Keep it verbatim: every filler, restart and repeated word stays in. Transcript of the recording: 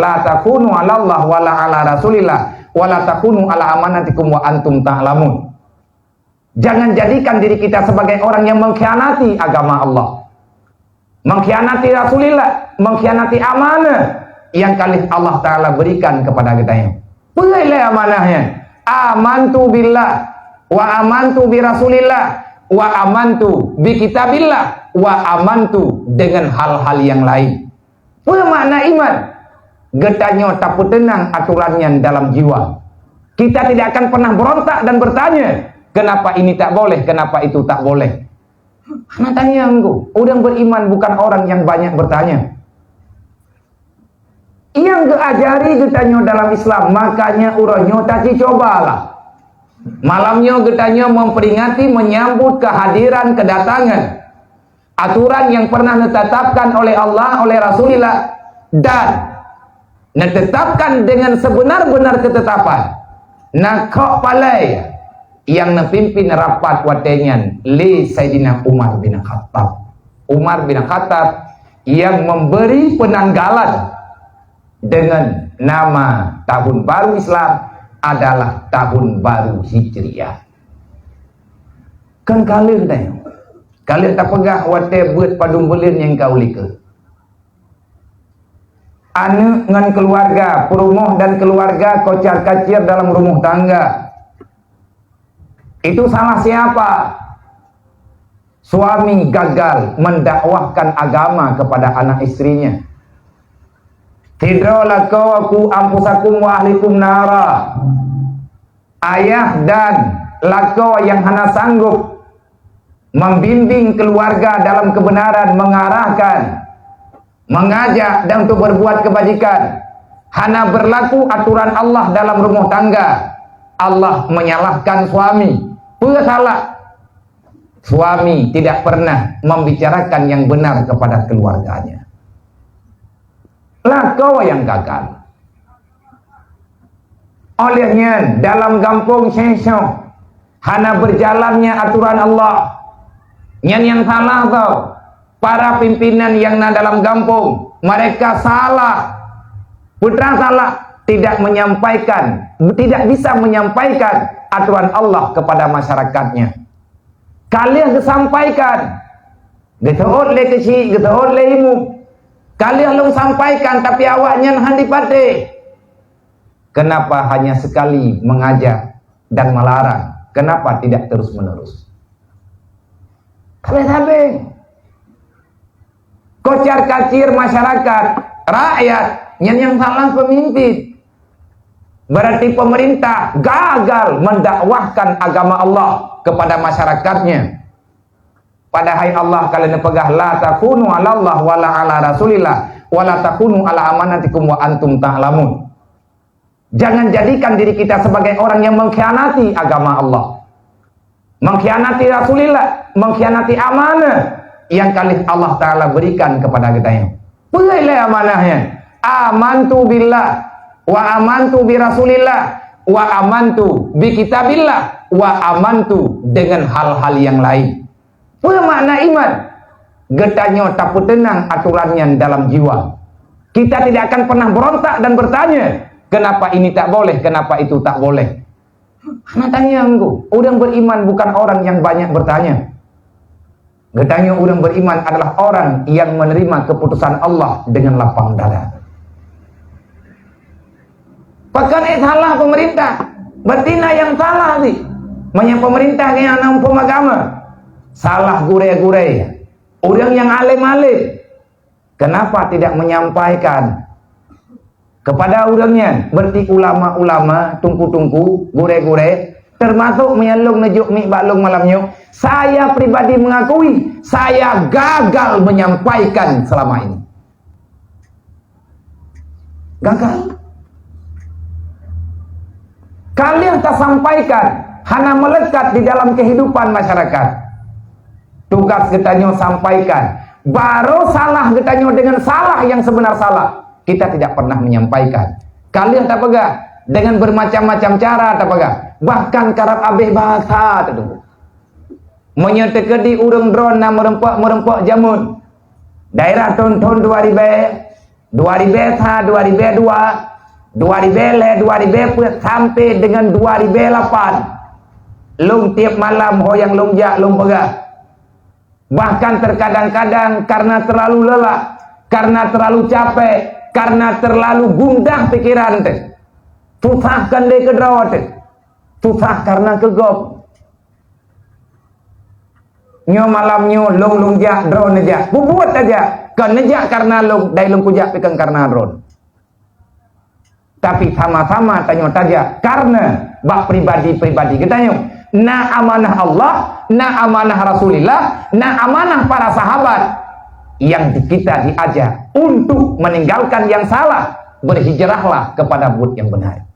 "La takunu 'ala Allah wa la 'ala Rasulillah, wa la takunu 'ala amanatikum wa antum ta'lamun." Jangan jadikan diri kita sebagai orang yang mengkhianati agama Allah, mengkhianati Rasulillah, mengkhianati amanah yang kalih Allah Ta'ala berikan kepada kita. Peue lé amanah nyan? "Amantu billah, wa amantu bi Rasulillah, wa amantu bi kitabillah, wa amantu," dengan hal-hal yang lain. Peue makna iman? Geutanyoe tapeuteunang aturan nyan dalam jiwa. Kita tidak akan pernah berontak dan bertanya, "Kenapa ini tak boleh, kenapa itu tak boleh?" Hana tanyong. Ureuëng beriman bukan orang yang banyak bertanya. Nyang geuajari geutanyoe dalam Islam, makanya uroe nyoe taci cobalah. Malam nyoe geutanyoe memperingati, menyambut kehadiran, kedatangan aturan yang pernah ditetapkan oleh Allah, oleh Rasulullah, dan ditetapkan dengan sebenar-benar ketetapan. Na kok palai yang memimpin rapat watée nyan lé Saidina Umar bin Khattab. Umar bin Khattab yang memberi penanggalan dengan nama tahun baru Islam adalah tahun baru Hijriah. Kan kaleuh dah. Kaleuh tapeugah watée buet padum buleuen nyang ka u likot. Aneuk ngon keluarga, peurumoh dan keluarga kocar-kacir dalam rumah tangga. Itu salah siapa? Suami gagal mendakwahkan agama kepada anak istrinya. Sidroe lakoe, "Ku anfusakum wa ahlikum nara." Ayah dan lakoe yang hana sanggup membimbing keluarga dalam kebenaran, mengarahkan, mengajak dan untuk berbuat kebajikan, hana berlaku aturan Allah dalam rumah tangga, Allah menyalahkan suami. Peue salah? Suami tidak pernah membicarakan yang benar kepada keluarganya. Lakoe nyang gagal. Oleh nyan, dalam gampông Syeh Syok hana berjalannya aturan Allah. Nyan nyang salah tau. Para pimpinan yang na dalam gampông, mereka salah. Putra salah, tidak menyampaikan, tidak bisa menyampaikan aturan Allah kepada masyarakatnya. Kaleuh geusampaikan. Geuteuôt lé keuchik, geuteuôt lé imeum. Kaleuh lôn sampaikan, tapi awaknyan hana jipatéh. Kenapa hanya sekali mengajak dan melarang? Kenapa tidak terus-menerus? Sabe-sabe. Kocar-kacir masyarakat, rakyat, nyan nyang salah pemimpin. Berarti pemerintah gagal mendakwahkan agama Allah kepada masyarakatnya. Padahai Allah ka lheueh neupeugah, "La takunu 'ala Allah wa la 'ala Rasulillah, wa la takunu 'ala amanatikum wa antum ta'lamun." Jangan jadikan diri kita sebagai orang yang mengkhianati agama Allah, mengkhianati Rasulillah, mengkhianati amanah yang kalih Allah Ta'ala berikan kepada kita. Peue lé amanah nyan? "Amantu billah, wa amantu bi Rasulillah, wa amantu bi kitabillah, wa amantu," dengan hal-hal yang lain. Peue makna iman? Geutanyoe tapeuteunang aturan nyan dalam jiwa. Kita tidak akan pernah berontak dan bertanya, "Kenapa ini tak boleh, kenapa itu tak boleh?" Hana tanyong. Ureuëng beriman bukan orang yang banyak bertanya. Geutanyoe ureuëng beriman adalah orang yang menerima keputusan Allah dengan lapang dada. Pakon ék salah pemerintah? Berarti na nyang salah sih. Meunyoe pemerintah nyang na muphom agama, salah gurée-gurée, ureuëng nyang além-além. Kenapa tidak menyampaikan kepada ureuëng nyan? Berarti ulama-ulama, tungku-tungku, gurée-gurée, termasuk meunyoe lôn neujok mic bak lôn malam nyoe, saya pribadi mengakui saya gagal menyampaikan selama ini. Gagal. Kaleuh tasampaikan, hana melekat di dalam kehidupan masyarakat. Tugas geutanyoe sampaikan. Baru salah geutanyoe dengan salah yang sebenar salah. Kita tidak pernah menyampaikan. Kaleuh tapeugah, dengan bermacam-macam cara tapeugah. Bahkan karab abéh bahasa teuh. Meunyoe teukeudi ureuëng droe na meureumpok-meureumpok jameun, daerah thon-thon dua ribée, Dua ribèe sa, dua ribèe dua, dua ribèe lhèe, dua ribèe peuet, sampai dengan dua ribèe lapan. Lôn tiep malam ho nyang lôn jak lôn peugah. Bahkan terkadang-kadang karena terlalu lelah, karena terlalu capek, karena terlalu gundah pikiran teuh. Susah kon lé keudroe teuh. Susah karena keu gob. Nyoe malam nyoe lôn, lôn jak, droe neujak. Peubuet tajak. Kon neujak karena lôn, dai lôn kujak pi kon karena droe. Tapi sama-sama tanyoe tajak karena bak pribadi-pribadi geutanyoe. Na amanah Allah, na amanah Rasulullah, na amanah para sahabat yang di-, kita diajak untuk meninggalkan yang salah, berhijrahlah kepada buet yang benar.